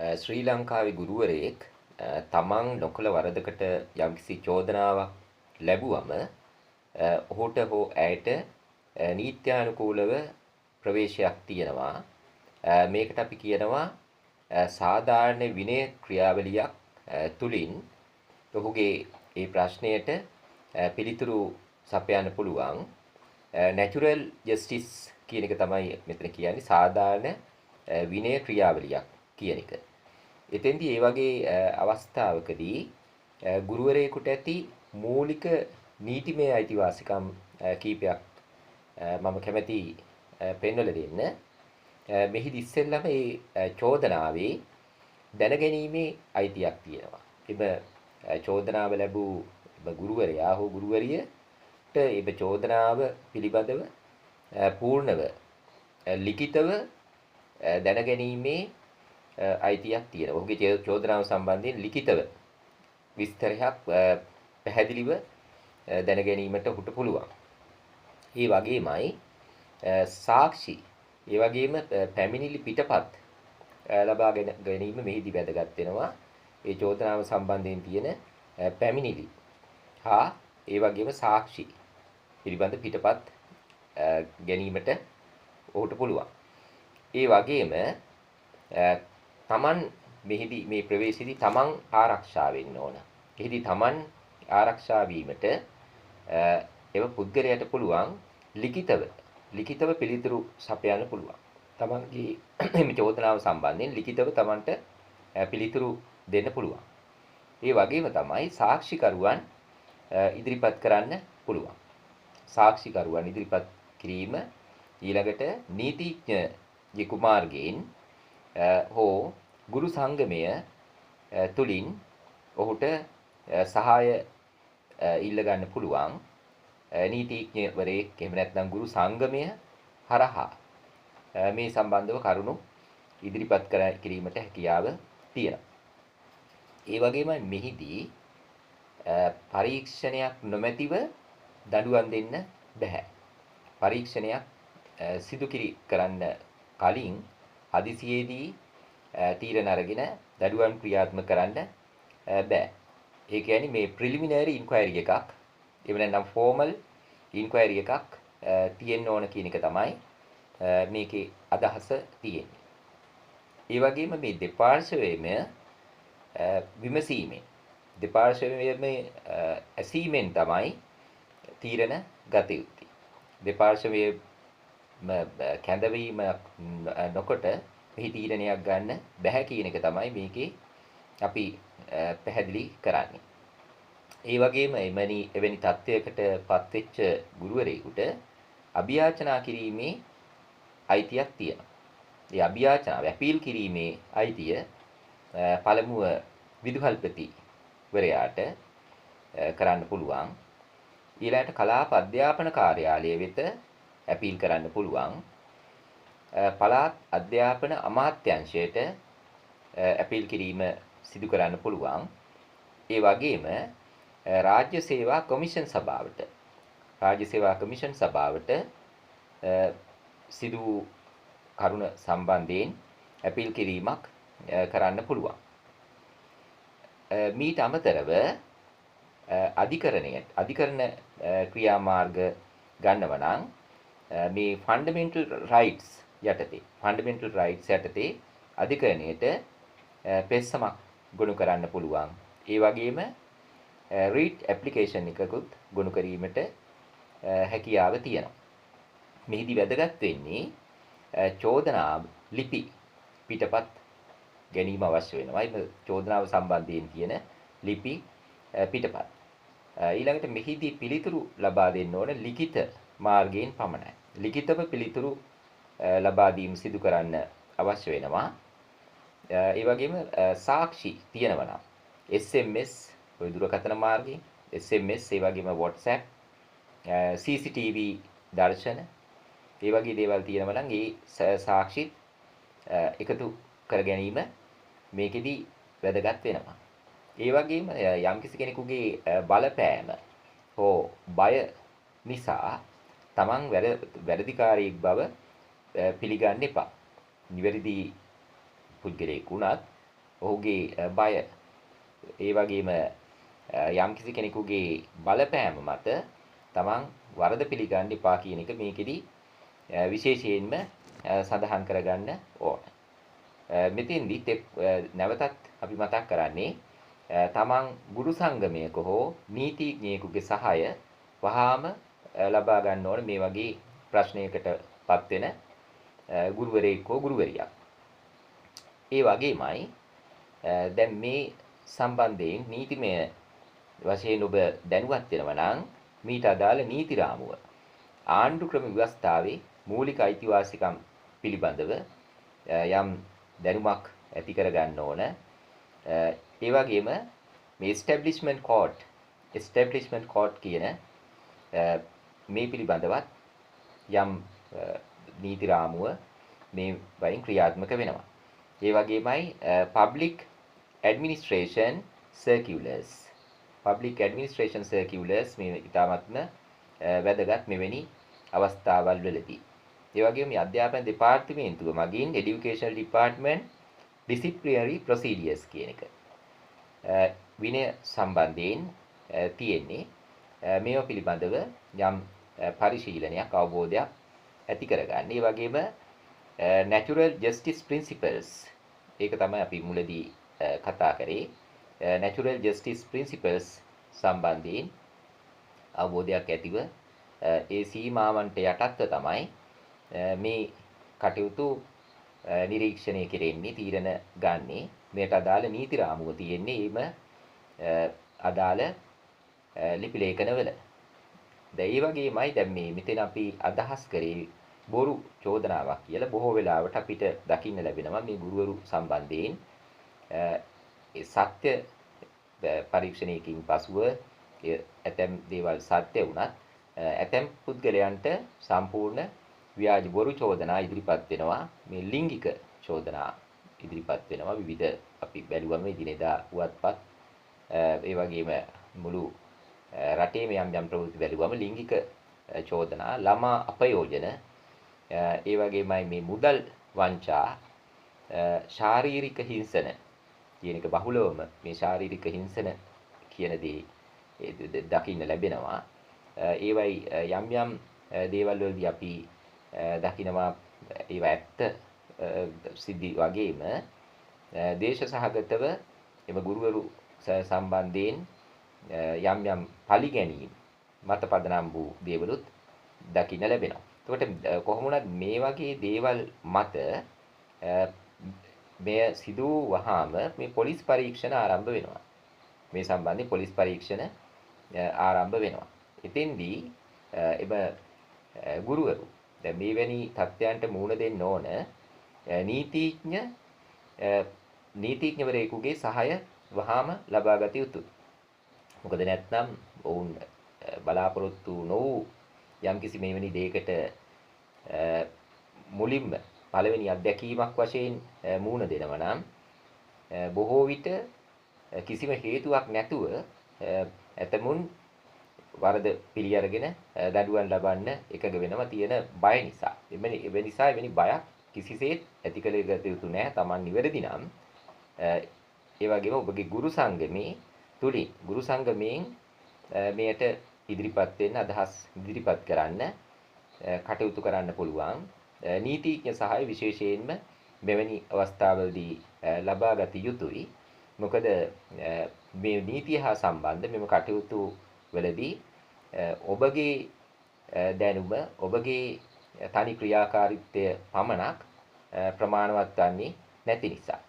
ශ්‍රී ලංකාවේ ගුරුවරයෙක් තමන් නොකළ වරදකට යම්කිසි චෝදනාවක් ලැබුවම ඔහුට හෝ ඇයට නීත්‍යානුකූලව ප්‍රවේශයක් තියෙනවා. මේකට අපි කියනවා සාධාරණ විනය ක්‍රියාවලියක් තුලින් ඔහුගේ ඒ ප්‍රශ්නයට පිළිතුරු සපයන්න පුළුවන්. නැචරල් ජස්ටිස් කියන එක තමයි මෙතන කියන්නේ, සාධාරණ විනය ක්‍රියාවලියක් කියන එක. එතෙන්දී ඒ වගේ අවස්ථාවකදී ගුරුවරයෙකුට ඇති මූලික නීතිමය අයිතිවාසිකම් කීපයක් මම කැමැති පෙන්වලා දෙන්න. මෙහිදී ඉස්සෙල්ලම මේ චෝදනාවේ දැනගැනීමේ අයිතියක් තියෙනවා. එම චෝදනාව ලැබූ ගුරුවරයා හෝ ගුරුවරියට එම චෝදනාව පිළිබඳව පූර්ණව ලිඛිතව දැනගැනීමේ අයිතියක් තියෙනවා. ඔහුගේ චෝදනාව සම්බන්ධයෙන් ලිඛිතව විස්තරයක් පැහැදිලිව දැනගැනීමට ඔහුට පුළුවන්. ඒ වගේමයි සාක්ෂි, ඒ වගේම පැමිණිලි පිටපත් ලබා ගැනීම මෙහිදී වැදගත් වෙනවා. ඒ චෝදනාව සම්බන්ධයෙන් තියෙන පැමිණිලි හා ඒ වගේම සාක්ෂි පිළිබඳ පිටපත් ගැනීමට ඔහුට පුළුවන්. ඒ වගේම තමන් මෙහිදී මේ ප්‍රවේශයේදී තමන් ආරක්ෂා වෙන්න ඕන. එහිදී තමන් ආරක්ෂා වීමට එව පුද්ගලයාට පුළුවන් ලිඛිතව පිළිතුරු සපයන්න පුළුවන්. තමන්ගේ මේ චෝදනාව සම්බන්ධයෙන් ලිඛිතව තමන්ට පිළිතුරු දෙන්න පුළුවන්. ඒ වගේම තමයි සාක්ෂිකරුවන් ඉදිරිපත් කරන්න පුළුවන්. සාක්ෂිකරුවන් ඉදිරිපත් කිරීම ඊළඟට නීතිඥ කුමාර්ගෙන් හෝ ගුරු සංගමය තුලින් ඔහුට සහාය ඉල්ල ගන්න පුළුවන්. නීතිඥවරයෙක් එහෙම නැත්නම් ගුරු සංගමය හරහා මේ සම්බන්ධව කරුණු ඉදිරිපත් කිරීමට හැකියාව තියෙනවා. ඒ වගේම මෙහිදී පරීක්ෂණයක් නොමැතිව දඬුවම් දෙන්න බැහැ. පරීක්ෂණයක් සිදු කරන්න කලින් හදිසියේදී තීරණ අරගෙන දඬුවම් ක්‍රියාත්මක කරන්න බෑ. ඒ කියන්නේ මේ ප්‍රිලිමිනරි ඉන්ක්වයරි එකක්, එහෙම නැත්නම් ෆෝමල් ඉන්ක්වයරි එකක් තියෙන්න ඕන කියන එක තමයි මේකේ අදහස තියෙන්නේ. ඒ වගේම මේ දෙපාර්ශ්වයේම විමසීමෙන්, දෙපාර්ශ්වයේම ඇසීමෙන් තමයි තීරණ ගත යුත්තේ. දෙපාර්ශ්වයේම කැඳවීම නොකොට මෙහි තීරණයක් ගන්න බැහැ කියන එක තමයි මේකේ අපි පැහැදිලි කරන්නේ. ඒ වගේම එවැනි තත්ත්වයකට පත්වෙච්ච ගුරුවරයෙකුට අභියාචනා කිරීමේ අයිතියක් තියෙනවා. ඒ අභියාචනාව ඇපීල් කිරීමේ අයිතිය පළමුව විදුහල්පතිවරයාට කරන්න පුළුවන්. ඊළඟට කලාප අධ්‍යාපන කාර්යාලය වෙත ඇපීල් කරන්න පුළුවන්. පළාත් අධ්‍යාපන අමාත්‍යාංශයට ඇපීල් කිරීම සිදු කරන්න පුළුවන්. ඒ වගේම රාජ්‍ය සේවා කොමිෂන් සභාවට, රාජ්‍ය සේවා කොමිෂන් සභාවට සිදු වූ කරුණ සම්බන්ධයෙන් ඇපීල් කිරීමක් කරන්න පුළුවන්. මීට අමතරව අධිකරණ ක්‍රියාමාර්ග ගන්නව නම් මේ ෆන්ඩමෙන්ටල් රයිට්ස් යටතේ, ෆන්ඩමෙන්ටල් රයිට්ස් යටතේ අධිකරණයට පෙත්සමක් ගොනු කරන්න පුළුවන්. ඒ වගේම රීට් ඇප්ලිකේෂන් එකකුත් ගොනු කිරීමට හැකියාව තියෙනවා. මෙහිදී වැදගත් වෙන්නේ චෝදනා ලිපි පිටපත් ගැනීම අවශ්‍ය වෙනවා. මේ චෝදනාව සම්බන්ධයෙන් තියෙන ලිපි පිටපත්. ඊළඟට මෙහිදී පිළිතුරු ලබා දෙන්න ඕන ලිඛිත මාර්ගයෙන් පමණයි. ලිඛිතව පිළිතුරු ලබා දීම සිදු කරන්න අවශ්‍ය වෙනවා. ඒ වගේම සාක්ෂි තියෙනවා නම් SMS, ඔය දුරකථන මාර්ගයෙන් SMS, ඒ වගේම WhatsApp, CCTV දර්ශන, ඒ වගේ දේවල් තියෙනවා නම් ඒ සාක්ෂිත් එකතු කර ගැනීම මේකෙදි වැදගත් වෙනවා. ඒ වගේම යම්කිසි කෙනෙකුගේ බලපෑම හෝ බය නිසා තමන් වැරදිකාරයෙක් බව පිළිගන්න එපා. නිවැරදි පුද්ගලයෙක් වුණත් ඔහුගේ බය, ඒ වගේම යම්කිසි කෙනෙකුගේ බලපෑම මත තමන් වරද පිළිගන්න එපා කියන එක මේකෙදි විශේෂයෙන්ම සඳහන් කරගන්න ඕන. මෙතෙන්දි නැවතත් අපි මතක් කරන්නේ තමන් ගුරු සංගමයක හෝ නීතිඥයෙකුගේ සහාය වහාම ලබා ගන්න ඕන මේ වගේ ප්‍රශ්නයකට පත් වෙන ගුරුවරයෙක් හෝ ගුරුවරියක්. ඒ වගේමයි දැන් මේ සම්බන්ධයෙන් නීතිමය වශයෙන් ඔබ දැනුවත් වෙනවා නම් මීට අදාළ නීති රාමුව ආණ්ඩු ක්‍රම ව්‍යවස්ථාවේ මූලික අයිතිවාසිකම් පිළිබඳව යම් දැනුමක් ඇති කරගන්න ඕන. ඒ වගේම මේ එස්ටැබ්ලිෂ්මන්ට් කෝඩ් කියන මේ පිළිබඳවත් යම් නීති රාමුව මේ වයින් ක්‍රියාත්මක වෙනවා. ඒ වගේමයි public administration circulars, public administration circulars මේ ඉතාමත්ම වැදගත් මෙවැනි අවස්ථාවල් වලදී. ඒ වගේම මේ අධ්‍යාපන දෙපාර්තමේන්තුව මගින් educational department disciplinary procedures කියන එක විනය සම්බන්ධයෙන් තියෙන්නේ. මේවා පිළිබඳව යම් පරිශීලනයක් අවබෝධයක් ඇති කරගන්න. ඒ වගේම natural justice principles, ඒක තමයි අපි මුලදී කතා කරේ. natural justice principles සම්බන්ධයෙන් අවබෝධයක් ඇතිව ඒ සීමාවන්ට යටත්ව තමයි මේ කටයුතු නිරීක්ෂණය කෙරෙන්නේ, තීරණ ගන්නේ. මෙයට අදාළ නීති රාමුව තියෙන්නේ එම අදාළ ලිපි ලේඛනවල. දැන් ඒ වගේමයි දැන් මේ මෙතන අපි අදහස් කරේ බොරු චෝදනාවක් කියලා බොහෝ වෙලාවට අපිට දකින්න ලැබෙනවා මේ ගුරුවරු සම්බන්ධයෙන් ඒ සත්‍ය පරීක්ෂණයකින් පසුව ඇතැම් දේවල් සත්‍ය වුණත් ඇතැම් පුද්ගලයන්ට සම්පූර්ණ ව්‍යාජ බොරු චෝදනා ඉදිරිපත් වෙනවා. මේ ලිංගික චෝදනා ඉදිරිපත් වෙනවා. විවිධ අපි බැලුවම එදිනෙදා පුවත්පත් ඒ වගේම මුළු රටේම යම් යම් ප්‍රවෘත්ති බැලුවම ලිංගික චෝදනා, ළමා අපයෝජන, ඒ වගේමයි මේ මුදල් වංචා, ශාරීරික හිංසන කියන එක බහුලවම මේ ශාරීරික හිංසන කියන දේ දකින්න ලැබෙනවා. ඒවයි යම් යම් දේවල් වලදී අපි දකිනවා ඒවා ඇත්ත සිද්ධි වගේම දේශ සහගතව එම ගුරුවරු සම්බන්ධයෙන් යම් යම් පරිගැනීම් මත පදනම් වූ දේවලුත් දකින්න ලැබෙනවා. එතකොට කොහොම වුණත් මේ වගේ දේවල් මත මෙය සිදු වහාම මේ පොලිස් පරීක්ෂණ ආරම්භ වෙනවා. මේ සම්බන්ධයෙන් පොලිස් පරීක්ෂණ ආරම්භ වෙනවා. එතෙන්දී එම ගුරුවරු දැන් මේ වැනි තත්ත්වයන්ට මුහුණ දෙන්න ඕන නීතිඥවරයෙකුගේ සහාය වහාම ලබා ගත යුතුයි. මොකද නැත්නම් ඔවුන් බලාපොරොත්තු නොවූ යම්කිසි මෙවැනි දෙයකට මුලින්ම පළවෙනි අත්දැකීමක් වශයෙන් මුහුණ දෙනවා නම් බොහෝ විට කිසිම හේතුවක් නැතුව ඇතමුන් වරද පිළි අරගෙන දඬුවම් ලබන්න එකඟ වෙනවා තියෙන බය නිසා. එවැනි නිසා එවැනි බයක් කිසිසේත් ඇති කළ යුතු නෑ. Taman නිවැරදි නම් ඒ වගේම ඔබගේ ගුරු සංගමේ තුලින් ගුරු සංගමයෙන් මෙයට ඉදිරිපත් වෙන්න අදහස් ඉදිරිපත් කරන්න කටයුතු කරන්න පුළුවන්. නීතිඥ සහාය විශේෂයෙන්ම මෙවැනි අවස්ථාවලදී ලබා ගත යුතුයි. මොකද මේ නීතිය හා සම්බන්ධ මෙම කටයුතු වලදී ඔබගේ දැනුම ඔබගේ තනි ක්‍රියාකාරීත්වය පමණක් ප්‍රමාණවත් වන්නේ නැති නිසා.